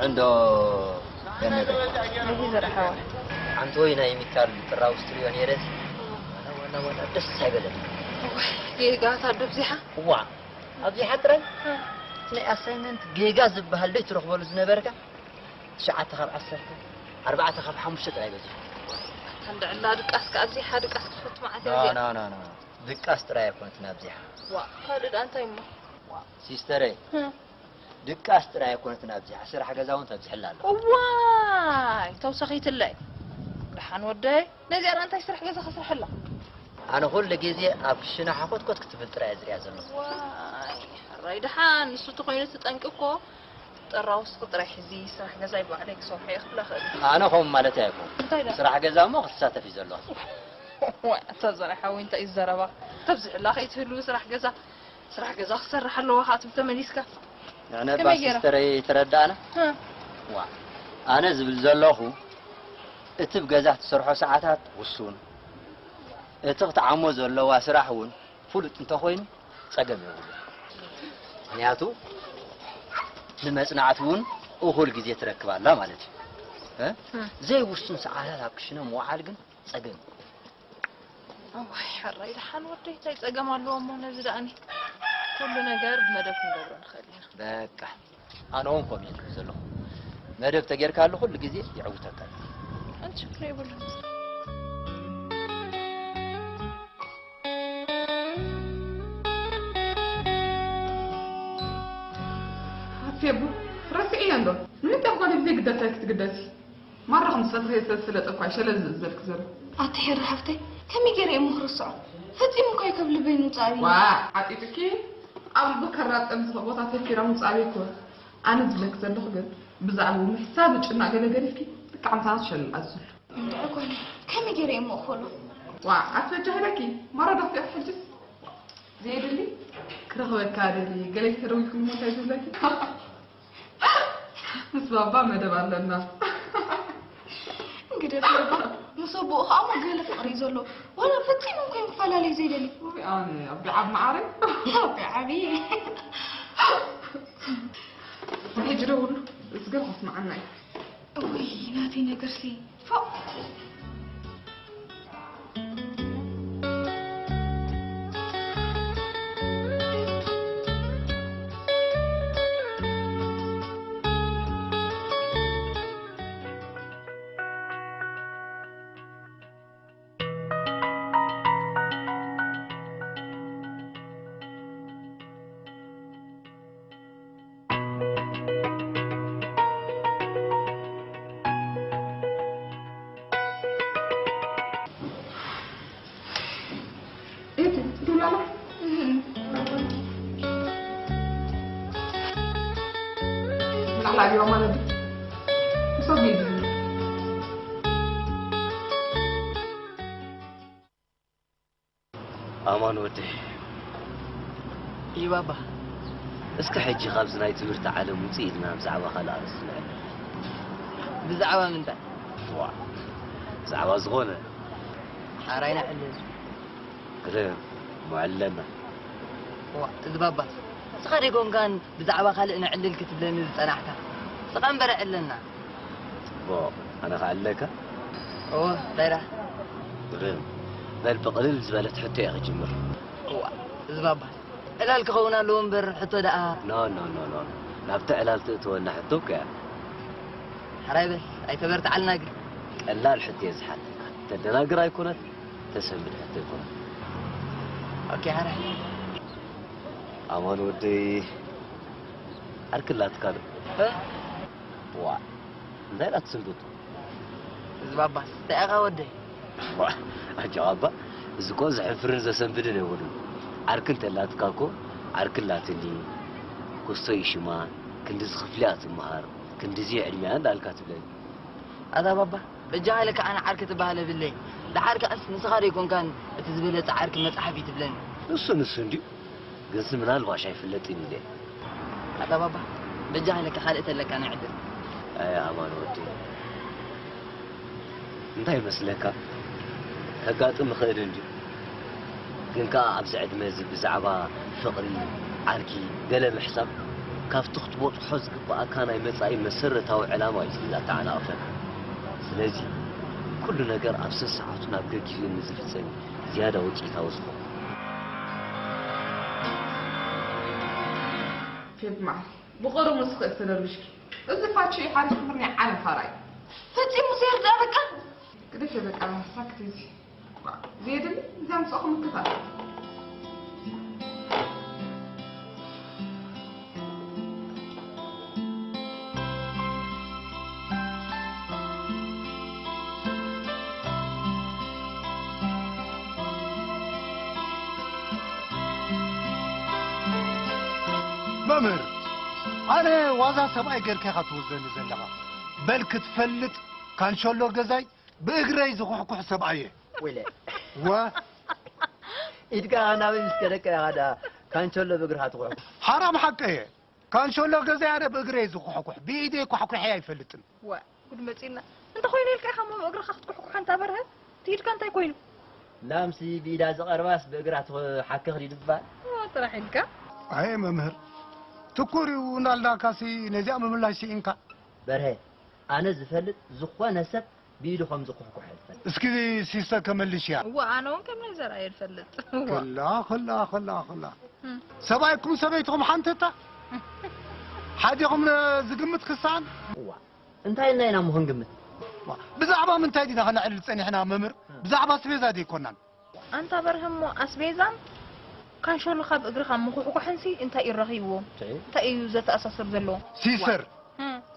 እንዶ ገመደ። እዚ ዝረሓዋ። ሓንቲ ወይ ናይ ሚካል ጥራው ስትሪዮ ነይረ። ዋላ፣ ዋላ፣ ዋላ፣ ደስ ኣይበለኒ። ጌጋ ታደብ ዚሓ። እዋ፣ ኣብዚሓ ጥራይ? እ። ናይ ኣሳይመንት ጌጋ ዝበሃል ዶ ትረኽበሉ ዝነበርካ? ትሽዓተ ካብ ዓሰርተ፣ ኣርባዕተ ካብ ሓሙሽተ ጥራይ በዚሑ። እንዳ ዕላ ድቃስ ከኣ ኣብዚሓ ድቃስ ክትፈቱ መዓት እያ ኖ፣ እዚኣ። ኖ፣ ኖ፣ ኖ። ድቃስ ጥራይ ኣይኮነትን ኣብዚሓ። ዋ፣ ካልእ ደኣ እንታይ እሞ? ዋ፣ ሲስተረይ። እ። ድቃስ ጥራይ ኣይኮነትን ኣብዚሓ፣ ስራሕ ገዛ እውን ተብዝሕላ ኣሎ። እዋይ፣ ተውሰኺትለይ። ደሓን ወደይ፣ ነዚኣ ደኣ እንታይ ስራሕ ገዛ ክስርሐላ? ኣነ ኩሉ ግዜ ኣብ ክሽነ ሓኮትኮት ክትብል ጥራይ እየ ዝሪኣ ዘለኹ። ዋይ፣ ሕራይ ደሓን፣ ንሱ ተኾይኑ እቲ ጠንቂ እኮ፣ ጠራውስኺ ጥራይ ሕዚ፣ ስራሕ ገዛይ ባዕለይ ክሰርሖ እየ ክብላ እኽእል እየ። ኣነ ከምኡ ማለት ኣይኮን። እንታይ ደኣ? ስራሕ ገዛ እሞ ክትሳተፍ እዩ ዘለዋ። ዋይ፣ ኣታ ዘርኣይ ሓወይ፣ እንታይ እዩ ዘረባ? ተብዝሕላ ከይትህሉ ስራሕ ገዛ። ስራሕ ገዛ ክሰርሕ ኣለዎ ከዓ ትብል ተመሊስካ። ንዕነባ ከመይ ገይራ? ሲስተረይ ተረዳእና። እ። ዋ፣ ኣነ ዝብል ዘለኹ፣ እቲ ብገዛ ትሰርሖ ሰዓታት ውሱን፣ እቲ ክትዓሞ ዘለዋ ስራሕ እውን ፍሉጥ እንተኾይኑ ጸገም የብሉን። ምኽንያቱ ንመጽናዕቲ እውን እኹል ግዜ ትረክብ ኣላ ማለት እዩ። እ? እ። ዘይውሱን ሰዓታት ኣብ ክሽነ ምውዓል ግን ጸገም እዩ። እዋይ፣ ሕራይ ደሓን ወደይ፣ እንታይ ጸገም ኣለዎ እሞ ነዚ ደኣኒ? ኩሉ ነገር ብመደብ ክንገብሮ ንኽእል ኢና። በቃ፣ ኣነ እውን ከምኡ እየ ዝብል ዘለኹ። መደብ ተጌርካሉ ኩሉ ግዜ ይዕውተካ እዩ። ሓንቲ ችግር የብሉን። ኣፌቡ፣ ረስዕዮ እንዶ? ንምንታይ ኮነ ብዘይ ግደታ ክትግደሲ? ማራ ከም ዝፈትሐ ስለ ዝፈለጠ እኳ እዩ ሸለል ዝብል ዘልክ ዘሎ። ኣቲ ሄሪ ሓፍተይ፣ ከመይ ገይረ እየ እሞ ክርስዖ? ፈጺሙ እኳ እዩ ካብ ልበይ ምውጻእ ኣብዩ። ዋ፣ ዓጢጥኪ ኣብ ልቢ ከራጠም ዝኽእል ቦታ ተኪራ ምውጻእ ኣብዩ እኮ። ኣነ ዝብለክ ዘለኹ ግን፣ ብዛዕባኡ ምሕሳብ ጭናቕ ገለ ገዲፍኪ፣ ልክዕ ምሳና ትሸልል ኣዝሉ። እንድዒ ኮነ፣ ከመይ ገይረ እየ እሞ እኽእሎ? ዋ፣ ኣቲ በጃ ሄለኪ፣ ማራ ዶ ክፊኣት ሕጅስ? ዘየድሊ ክረኽበካ ደሊ፣ ገለ ተደዊልኩም እሞ እንታይ ዝብለኪ? ምስ ባባ መደብ ኣለና። ግደፍ ባባ፣ ምስ ኣቦኡ ኸኣ እሞ ገለ ፍቕሪ እዩ ዘሎ። ዋላ ፈጺሙ እኮ እዩ ክፈላለዩ ዘይደሊ። ውይ፣ ኣነ ኣቢ ዓብ መዓረይ። ኣቢ ዓቢ። ሕጂ ደውሉ፣ እዝገር ከስምዓና እዩ። እውይ፣ ናተይ ነገርሲ፣ ፎእ። እህም። ላዕላ ቢሮ ማለት እዩ። ሰብ ይድህም። ኣማን ወደይ። ኢባባ። እስከ ሕጂ ካብዚ ናይ ትምህርቲ ዓለም ውጽእ ኢልና ብዛዕባ ካልእ ኣርእስቲ ንዕልል። ብዛዕባ ምንታይ? ዋ፣ ብዛዕባ ዝኾነ። ሓራይ ንዕልል። ግርም፣ እሞ ዕልለና። ዋ፣ እዚ ባባ። ንስኻ ዶ ኣይኮንካን ብዛዕባ ካልእ ንዕልል ክትብለኒ ዝጸናሕካ? ንስኻ እምበር ዕልለና። ጽቡቕ፣ ኣነ ክዕልለካ? እወ፣ እንታይ ደኣ? ግርም፣ በል ብቕልል ዝበለት ሕቶ እየ ክጅምር። እዋ፣ እዚ ባባ። ዕላል ክኸውን ኣለዎ እምበር ሕቶ ደኣ። ኖ፣ ኖ፣ ኖ፣ ኖ፣ ኖ። ናብቲ ዕላል ትእትወና ሕቶ እኮ እያ። ሕራይ በል፣ ኣይተበርትዓልና ግን። ቀላል ሕቶ እየ ዝሓተካ። ተደናግር ኣይኮነት፣ ተሰንብድ ሕቶ ኣይኮነት። ኦኬ፣ ሕራይ። ኣማን ወደይ፣ ዓርኪ ኣላትካ ዶ? እ? ዋ፣ እንታይ ኢላ ትስንብድ? እዚ ባባስ እንታይ ኢኻ ወደይ? ዋ፣ ኣጆኻ ኣባ፣ እዚ እኮ ዘሕፍርን ዘሰንብድን የብሉን። ዓርኪ እንተላትካ እኮ፣ ዓርኪ ኣላትኒ፣ ኩስቶ እዩ ሽማ፣ ክንድዚ ክፍሊ እያ ትመሃር፣ ክንድዚ እዩ ዕድሚኣ እንዳልካ ትብለኒ። ኣታ ባባ፣ በጃኻ ኢለካ ኣነ ዓርኪ ትበሃል የብለይን። ደሓር ከኣስ ንስኻ ዶ ኣይኮንካን እቲ ዝበለጸ ዓርኪ መጽሓፍ እዩ ትብለኒ? ንሱ ንሱ እንድዩ። ግንሲ ምናልባሽ ኣይፍለጥን ኢለ። ኣታ ባባ፣ በጃኻ ኢለካ ካልእ ተለካ ናይ ዕድል። ኣይ ኣማን ወዲ። እንታይ ይመስለካ? ከጋጥም ይኽእል እንድዩ። ግን ከኣ ኣብዚ ዕድመ እዚ ብዛዕባ ፍቕሪ፣ ዓርኪ፣ ገለ ምሕሳብ ካብቲ ክትበጽሖ ዝግብኣካ ናይ መጻኢ መሰረታዊ ዕላማ እዩ ዝላ ተዓናቕፈካ። ስለዚ፣ ኩሉ ነገር ኣብ ሰሰዓቱ ናብ ገጊኡ ንዝፍጸም ዝያዳ ውጽኢታዊ ዝኸውን። ፌብ መዓል ብቐደሙ ስኽእት ተደርብሽኪ። እዚ ፋቺ ሓሪፍ ትምህር ናይ ዓለም ፋራ እዩ። ፈጺሙ ዘየርዳእካ። ግደፊ በቃ ሳክት እዚ። ዜድሊ እዚኣ ምጽእኹም ምክታል። መምህር፣ ኣነ ዋዛ ሰብኣይ ጌርካ ኢኻ ትወስደኒ ዘለኻ። በል ክትፈልጥ ካንሸሎ ገዛይ ብእግረይ ዝኹሕኩሕ ሰብኣይ እየ። ወይለ ወ ኢድካ ናበይ ምስ ከደካ ኢኻ ደኣ ካንቸሎ ብእግርኻ ትኹሕኩሕ? ሓራም ሓቂ እየ። ካንሸሎ ገዛይ ኣነ ብእግረይ ዝኹሕኩሕ፣ ብኢደይ ኳሕኩሐ ኣይፈልጥን። ዋ ጉድ መጺና። እንተ ኮይኑ ኢልካ ኢኻ እሞ ብእግርኻ ክትኩሕኩሕ ኣንታ በርሀ። ትኢድካ እንታይ ኮይኑ? ላምሲ ብኢዳ ዝቐርባስ ብእግራ ትሓክኽ ድዩ ድባል? ዋ ጥራሕ ኢልካ። ኣየ መምህር፣ ትኩር እዩ እናልናካሲ ነዚኣ ምምላሽ ስኢንካ። በርሀ ኣነ ዝፈልጥ ዝኾነ ሰብ ብኢዱ ከም ዝኩሕኩሕ እየ ዝፈልጥ። እስኪ ሲስተር ከመልሽያ። እዋ ኣነ እውን ከም ናይ ዘርኣየ ዝፈልጥ። እዋ። ክላ ክላ ክላ ክላ። ሰብኣይኩም ሰበይትኹም ሓንተታ? ሓዲኹም ዝግምት ክሳን? እዋ እንታይ ኢልና ኢና እሞ ክንግምት? ብዛዕባ ምንታይ ዲና ከነዕልል ጸኒሕና መምህር? ብዛዕባ ኣስቤዛ ደይኮናን። ኣንታ በርሀ እሞ ኣስቤዛን ካንሸሎኻ ብእግርኻ ምኹሕኳሕንሲ እንታይ እዩ ረኺብዎም? እንታይ እዩ ዘተኣሳስር ዘለዎ? ሲስተር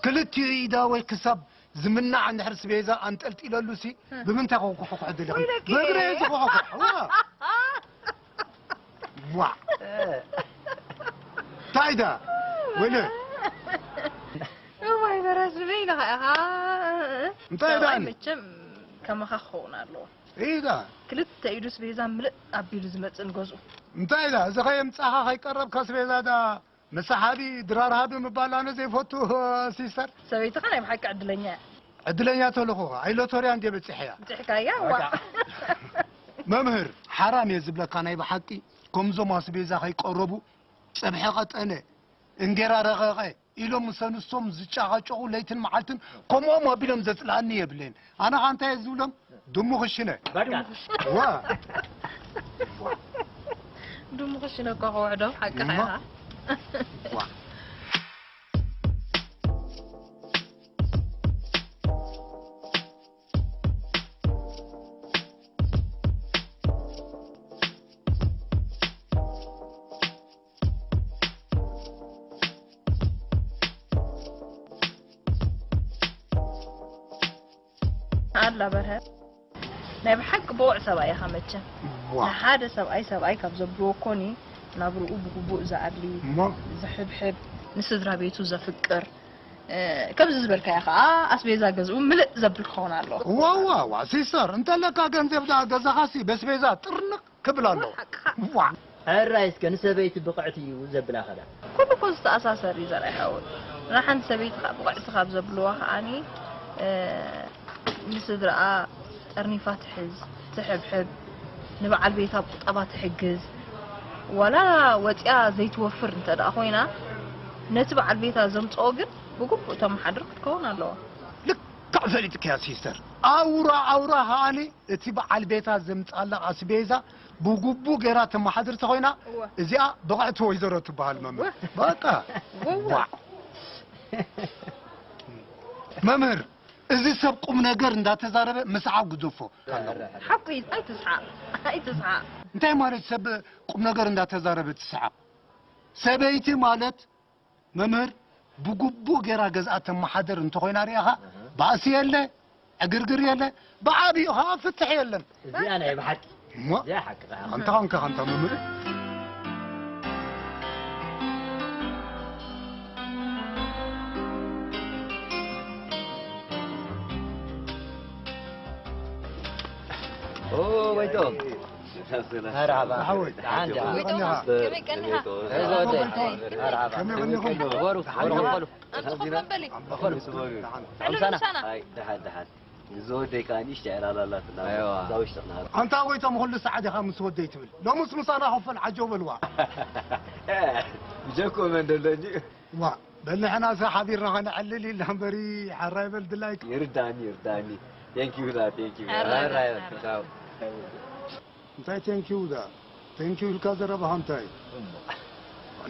ክልቲኡ ኢዳ ወይ ክሳብ ዝምናዕ እንድሕር ስቤዛ ኣንጠልጢለሉሲ ብምንታይ ክኹሕኳሕ ደሊኹም? ብእግረ ዝኹሕኳሕ። ዋ እንታይ ዳ ወይለ እዋይ በራስ ዝበይንኻ ኢኻ። እንታይ ዳ መቸም ከማኻ ክኸውን ኣለዎ። ኢዳ ክልተ ኢዱስ ቤዛ ምልእ ኣቢሉ ዝመጽእ ንገዝኡ። እንታይ ኢላ? እዚ ኸየምጻኻ ኸይቀረብካ ኣስቤዛ ዳ መሳሓቢ ድራር ሃቢ ምባል ኣነ ዘይፈቱ ሲስተር። ሰበይትኻ ናይ ብሓቂ ዕድለኛ እያ። ዕድለኛ ተልኹኻ ኣይሎቶርያ እንድየ በጺሐያ። ብጽሕካያ ዋ። መምህር ሓራም እየ ዝብለካ ናይ ብሓቂ ከምዞም ኣስቤዛ ኸይቀረቡ ጸብሒ ቐጠነ እንጌራ ረቐቐ ኢሎም ምስ ኣንስቶም ዝጨቓጨቑ ለይትን መዓልትን ከምኦም ኣቢሎም ዘጽልኣኒ የብለይን። ኣነ ኸኣ እንታይ እየ ዝብሎም? ድሙ ኽሽነ። በቃ። ዋ። ድሙ ኽሽነ እኮ ክውሕዶ ሓቅኻ እማ። ኢኻ። ዋ። ኣላ በርሀ ናይ ብሓቂ ብቑዕ ሰብኣይ ኢኻ መቸም። ዋ። ንሓደ ሰብኣይ ሰብኣይ ካብ ዘብልዎ ኮኒ ናብርኡ ብግቡእ ዝኣሊ እሞ ዝሕብሕብ ንስድራ ቤቱ ዘፍቅር እ፣ ከምዚ ዝበልካዮ ከዓ ኣስቤዛ ገዝኡ ምልእ ዘብል ክኸውን ኣለዎ። ዋዋዋ ሲስተር እንተለካ ገንዘብ ደኣ ገዛኻሲ በስቤዛ ጥርንቕ ክብል ኣለዎ። ሓቅኻ። ዋ ሕራይ እስከ ንሰበይቲ ብቕዕቲ እዩ ዘብላ ኸዳ። ኩሉ እኮ ዝተኣሳሰር እዩ ዘርኣይ ሓወይ። ንሓንቲ ሰበይቲ ከዓ ብቕዕቲ ካብ ዘብልዋ ከዓኒ እ፣ ንስድርኣ ጠርኒፋ ትሕዝ፣ ትሕብሕብ፣ ንበዓል ቤታ ብቁጠባ ትሕግዝ፣ ዋላ ወፂኣ ዘይትወፍር እንተ ደኣ ኮይና ነቲ በዓል ቤታ ዘምፅኦ ግን ብግቡእ ተመሓድር ክትከውን ኣለዋ። ልክዕ ፈሊጥክያ ሲስተር። ኣውራ ኣውራ ከኣኒ እቲ በዓል ቤታ ዘምፅኣላ ኣስቤዛ ብግቡእ ገይራ ተመሓድር ተኾይና እወ። እዚኣ ብቕዕቲ ወይዘሮ ትበሃል መምህር። እወ። በቃ። እወ። ዋዕ። መምህር እዚ ሰብ ቁም ነገር እንዳተዛረበ ምስዓብ ግደፎ። ሓቁ እዩ ኣይትስሓቕ ኣይትስሓቕ። እንታይ ማለት ሰብ ቁም ነገር እንዳተዛረበ ትስዓብ? ሰበይቲ ማለት መምህር ብግቡእ ገይራ ገዝኣ ተመሓደር እንተኾይና ሪኢኻ ባእሲ የለ፣ ዕግርግር የለ፣ ብዓቢኡ ኸዓ ፍትሕ የለን። እዚኣ ናይ ብሓቂ እሞ እዚኣ ሓቂ ኸዓ። ኣንታ ኸንካ ኸንታ መምህር ኦ ወይቶም መርሓባ ሓወይ ደሓን ደሓን ከመይ ቀኒኻ? ከመይ ቀኒኻ? እዚ ወደይ መርሓባ ከመይ ቀኒኹም? ወሩ ወሩ ወሩ ኣንተ ኮፍ በል በሉ ምሳና ኣይ ደሓን ደሓን እዚ ወደይ ከዓ ንእሽተይ ዕላል ኣላትና እዛ ውሽጢ ክነሃሉ ኣንታ ጎይቶም ኩሉ ሰዓት ኢኻ ምስ ወደይ ትብል ሎምስ ምሳና ክፈል ዓጀው በልዋ ብጀኮ መን ደሎ እንጂ። ዋ በል ንሕናሰ ሓቢርና ከነዕልል ኢልና እምበሪ ሓራይ በል ድላይካ። ይርዳኒ ይርዳኒ። Thank you ዳ thank you። ኣራይ ኣራይ በል። ዳው። እንታይ ቴንኪው ዳ ቴንኪው ኢልካ ዘረባኻ እንታይ?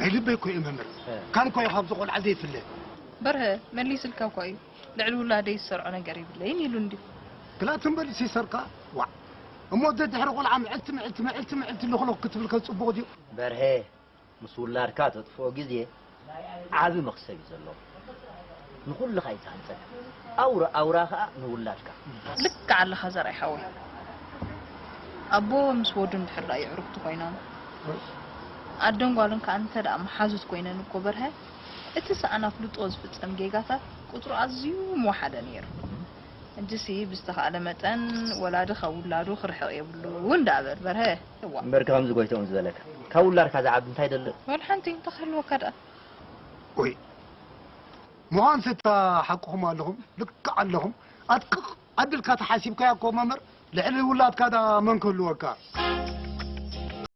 ናይ ልበይ እኮ እዩ መምህር። ካን እኮ እዩ ካብዚ ቆልዓ ዘይፍለ። በርሀ መሊስልካ እኳ እዩ። ልዕሊ ውላደይ ዝሰርዖ ነገር የብለይን ኢሉ እንድዩ። ክላእ ትም በል ሲሰርካ። ዋ እሞ ደድሕሪ ቆልዓ ምዕልቲ ምዕልቲ ምዕልቲ ምዕልቲ ልኽለኽ ክትብል ከ ጽቡቕ ድዩ? በርሀ ምስ ውላድካ ተጥፍኦ ግዜ ዓቢ መኽሰብ እዩ ዘለዎ። ንኹልኻ እዩ ዝሃንጸካ። ኣውራ ኣውራ ኸኣ ንውላድካ። ልክዕ ኣለኻ ዘርኣይ ሓወይ። ኣቦ ምስ ወዱ እንድሕር ደኣ የዕሩኽቲ ኮይኖም ኣደን ጓልን ከኣ እንተ ደኣ መሓዙት ኮይነን እኮ በርሀ እቲ ሰኣን ኣፍልጦ ዝፍጸም ጌጋታት ቁጽሩ ኣዝዩ ምወሓደ ነይሩ። ሕጂሲ ብዝተኻእለ መጠን ወላዲ ካብ ውላዱ ክርሕቕ የብሉን ደኣ በል በርሀ። እዋ እምበርካ ከምዚ ጎይተኦም ዝበለካ ካብ ውላድካ ዝዓቢ እንታይ ደሎ? ወላ ሓንቲ እንታይ ክህልወካ ደኣ? ወይ ምዃንስ እታ ሓቅኹም ኣለኹም ልክዕ ኣለኹም። ኣጥቅቕ ኣቢልካ ተሓሲብካያ እኮ መምህር ልዕሊ ውላድካ ዳ መን ክህልወካ?